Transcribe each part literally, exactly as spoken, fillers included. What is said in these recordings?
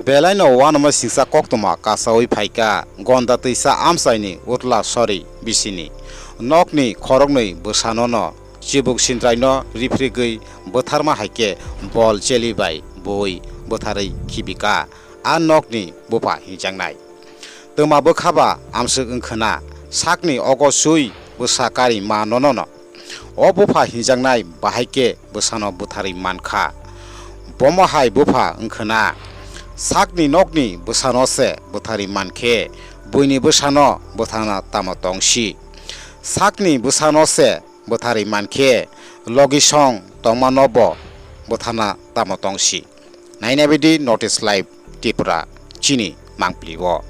Belaino uanama singsa koktwma kasaui phaikha Gonda twisa amchaini utla sori bisini. Nokni khoroknwi bwsanono chibuk sintraino riphrigwi bwtharma haikhe bol cheli bai bui bwtharwi khibikha a nokni bupha hinjaknai. Twma bwkhaba amswk wngkhwna sakni ogo sui bwsa kari ma nonono. O bupha hinjaknai bahai khe bwsano bwtharwi mankha. Bomo hai bupha wngkhwna sakni nokni bwsano se bwtharwi mankhe buini bwsano bwthana tamo tongsi. Sakni bwsano se bwtharwi mankhe logisong tongmano bo bwthana tamo tongsi. Naina bidi North East Live Tripura chini mangpili o.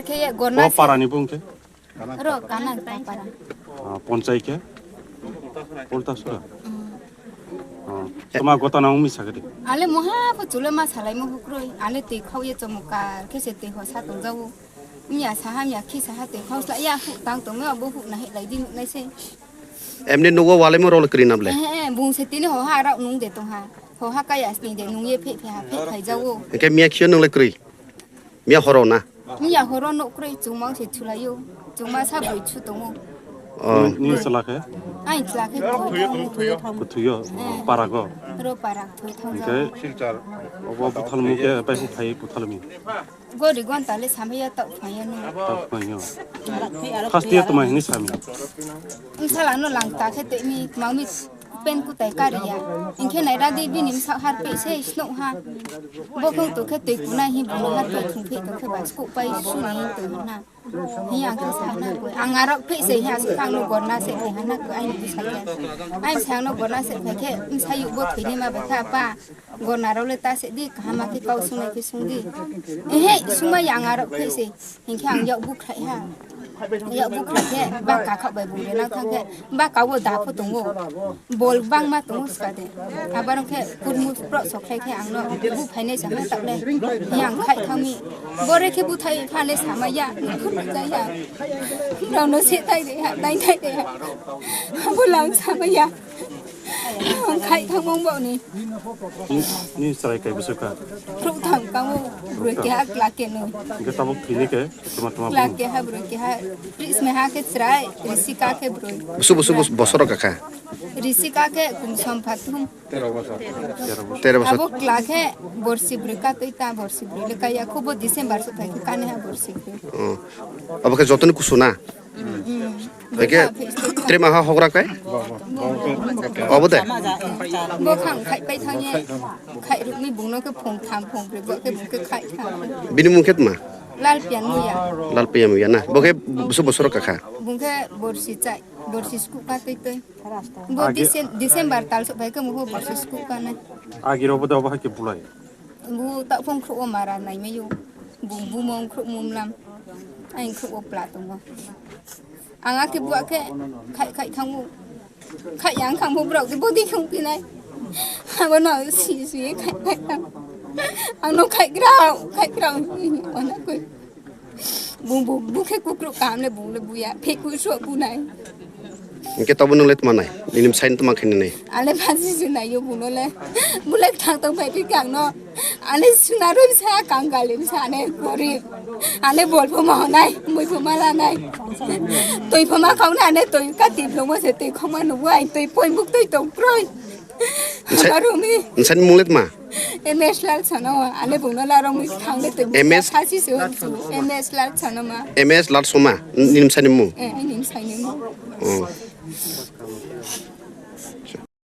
Khe ya gorna O se parani bung khe? Ro kana ta para. Ah, ponchai khe? Ulta sura? Mm. Ah, toma gota na umi sakhe de. Ale moha pho chule ma salai mo hukroi. Ale tei khau ye chomokar khe se tei ho sa tong jago. Miya saha miya khi saha tei khau sla ya hu tang tong me bo hu na he lai di nai se. Emni nugo wale mo rol kri nable. Eh, eh, bung se tini ho ha rau nung de tong ha. Ho ha kaya sni de nung ye phe phe ha phe khai jago. Ke miya khio nung le kri. Miya horo na? Miya horo nok kwrwi chwngma se thulaio. Chwngma sa bui chu tongo. Oh. Ni chwla khe? Ai chwla khe. Kuthuyo? Eh. Parago? Ro para thoi thang. Hingke obo buthalmu khe bai hu phai buthalmi? Gori gon tale samaya tau phaya no. Tau phaya. Khas tiya tuma hini sami. Wngsalano lang ta khe tei mi, tma mi pen kutai kariya. Hingkhe nairadi bini bwsa harpei se snoh ha. Bokhong tokhe twi kunai hi bono harpei thungphi tokhe ba sku pai suni twi hana. Hi ang khe sana koi. Ang arok phi se hi asuk ang no gorna se twi hana koi aini bwsa khe. Aini sang no gorna se phai khe bwsa yuk bo thwini ma bai kha apa. Gorna rok le ta se di kaham khe kau sungai khe sung di. Ehe suma yang arok phi se. Hinkhe ang yak bukhrai ha. Yak bukhrai khe ba kakhak bai bung rena thang khe ba kawo da pho tongo. Bol bangma tongo skade. Abar khe kurmu pro sokrai khe ang no bu phainai sa ha tak le. Yang khai thangmi. Bore khe buthai phale samaya. Khur jaya. Rano se tai de ha, tai tai de ha. Bulang samaya. Khai thangmung bo ni. Ni, ni chwrai kai bwswk kha? Khrup thang kamo, broi keha kla keno. Hingke tabuk thwini khe, tuma tuma Kla bung. Keha, broi keha, pris meha khe chwrai, risi ka khe broi. Busu, busu, busu, bosoro kakha? Risi ka khe kum som phathum. Tero bosor. Tero bosor. Abo kla khe borsi broi ka twi ta, borsi broi le kaya khubo December so phai khe kane ha borsi broi. Oh. Abo khe jotoni kusu na? Eke trema ha hogra kai? Obo de? Bo khang khai pai thang ye, khai rukni bungno khe phung tham phung brwi bo khe bung khe khai thang. Bini mung khe tma? Lal pian muya. Lal pian muya na. Bo khe busu bosoro kakha. Bung khe borsi chai, borsi sku ka twi twi. Bo Agi- Dicem-, December tal so bai khe muho borsi sku ka nai. Agi ro bo da bo ha khe bulai. Bu ta phung khruo mara nai mayo. Bu, bu mong khruo mum lam. Ai khruo pla tongo. Ang akhe bu akhe khai khai thangu. Khai yang khang bu brok de bodi khung pinai. Abo no si si khai khai thang. Ang no khai grao, khai grao. Ona koi. Bung bu, bu khe kukruk kaham le bung le buya. Pheku so bunai. Hingke tobo nung le tma nai? Nini bwsai no tma khe nini? Ale phansi se nai yo bung no le. Bung le thang tong phai phi kang no. Ale suna roi sa kang gali sa ne gorib. Ale bol pho ma honai, mui pho ma lanai. Toi pho ma khau na ne toi ka ti phlong mo se toi khoma no buai toi poi buk toi tong kroi. Nsa-, Habarumi. Nsani mung le tma? M S Lal Sanoma, ale bungno larong mi khang le twi. M S? Khasi se hon su, M S Lal Sanoma. M S Lal Soma, nini bwsani mung? Eh, nini bwsani mung. Oh.